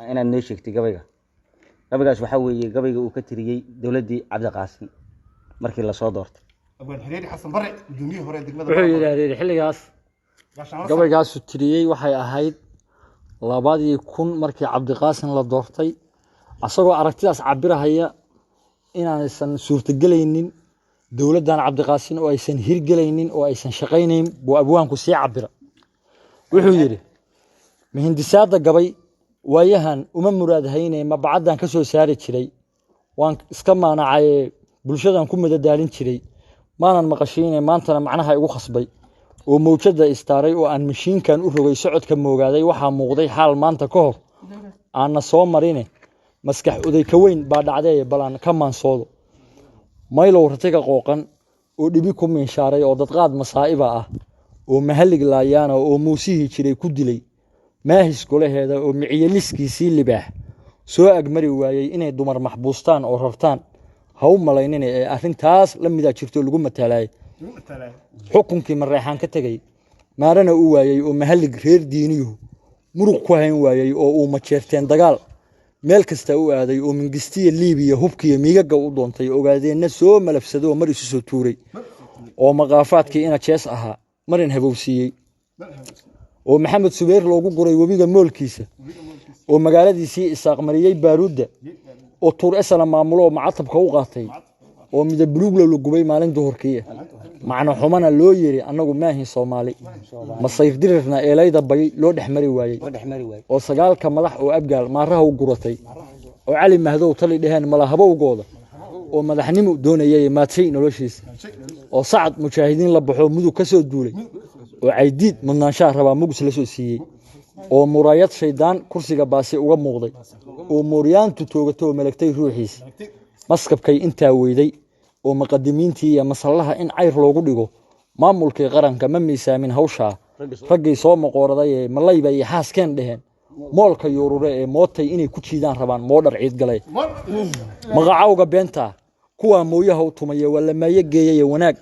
Inaad noo sheegtay gabayga. Gabaygaas waxaa weeye gabayga uu ka tiriyey dowladdii Cabdiqaasim markii lasoo doortay. Abwaan Xiriiri Xasan Bare, gudoomiyihii hore ee degmada. Wuxuu yidhi Hareeri xilligaas gabaygaasu tiriyey waxay ahayd 2000 markii Cabdiqaasim la doortay, asagoo aragtidaas cabirahaya inaanaysan suurtagelaynin dowladdan Cabdiqaasim oo aysan hirgelaynin oo aysan shaqaynayn buu abwaanku sii cabira. Wuxuu yidhi: "Mihindisaadda gabay waayahan uma muraad hayne, mabacaddan ka soo saari jiray waan iska maanacaye, bulshadan ku madadaalin jiray maanan maqashiine, maantana macnaha igu khasbay oo mawjadda istaaray oo aan mashiinkan u rogay socodka moogaaday. Waxaa muuqday xaal maanta ka hor aanna soo marine, maskax oday ka weyn baa dhacdee, balaan ka maansoodo. Maylow ratiga qooqan oo dhibi ku miinshaaray oo dadqaad masaa'iba ah oo mahallig laayaana oo muusihii jiray ku dilay maahis golaheeda oo miciyeliskiisii libaax soo agmari waayey, inay dumar maxbuustaan oo rartaan ha u malaynina ee arrintaas la midaa jirto lagu matalaayay. Xukunkii Mareexaan ka tegey maarana u waayey oo mahallig reer diiniyuhu muruq ku hayn waayey oo uu majeerteen dagaal meel kasta u aaday oo Mingistiya Liibiya hubkiiyo miigaga u doontay, ogaadeenna soo malafsado oo mar isu soo tuuray oo maqaafaadkii ina jees ahaa marin habowsiiyey oo Maxamed Subeer loogu guray webiga moolkiisa oo magaaladiisii Isaaq mariyey baaruudda oo Tuur Esala maamulo oo macatabka u qaatay oo midab buluugla la gubay maalin duhurkiiya, macno xumana loo yiri annagu maahin Soomaali, masayr dirirna eelayda bay loo dhex mari waayey oo sagaalka madax oo Abgaal maaraha u guratay oo Cali Mahdow tali dheheen malahabowgooda oo madaxnimo doonayay maadshay noloshiisa oo Sacad mujaahidiin la baxoo Mudug ka soo duulay oo Caydiid mudnaanshaha rabaa mugus la soo siiyey oo muraayad shaydaan kursiga baasi uga muuqday oo mooryaantu toogato oo malagtay ruuxiisa, maskabkay intaa weyday oo muqadimiintii iyo masallaha in cayr loogu dhigo maamulkii qaranka ma miisaamin hawshaa raggii soo moqooraday ee malayba iyo xaaskeen dheheen moolka yuurure ee mootay inay ku jiidaan rabaan moodhar ciidgalay maqacawga beentaa kuwaa mooyaha u tumaya waa lamaayo geeyaye, wanaag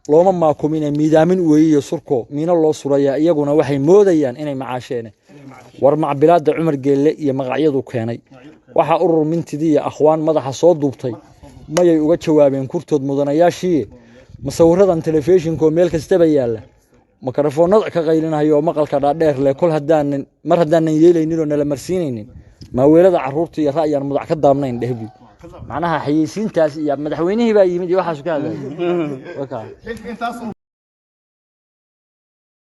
looma maakumine miidaamin weeyiyo surko miino loo suraya, iyaguna waxay moodayaan inay macaasheene. War macbilaadda Cumar Geelle iyo magacyadu keenay waxaa urur mintidii iyo akhwaan madaxa soo duubtay mayay uga jawaabeen kurtood mudanayaashii? Masawiradan telefishinka oo meel kastaba yaalla, makarafoonada ka qaylinayo oo maqalka dhaadheer leh, kol haddaanan mar haddaanan yeelaynin oo nala marsiinaynin maaweelada carruurta iyo ra'yaan mudac ka daabnayn dhehbi." Macnaha xayeysiintaas iyo madaxweynihii baa yimid iyo waxaasu ka hadlaya. Xilka intaas.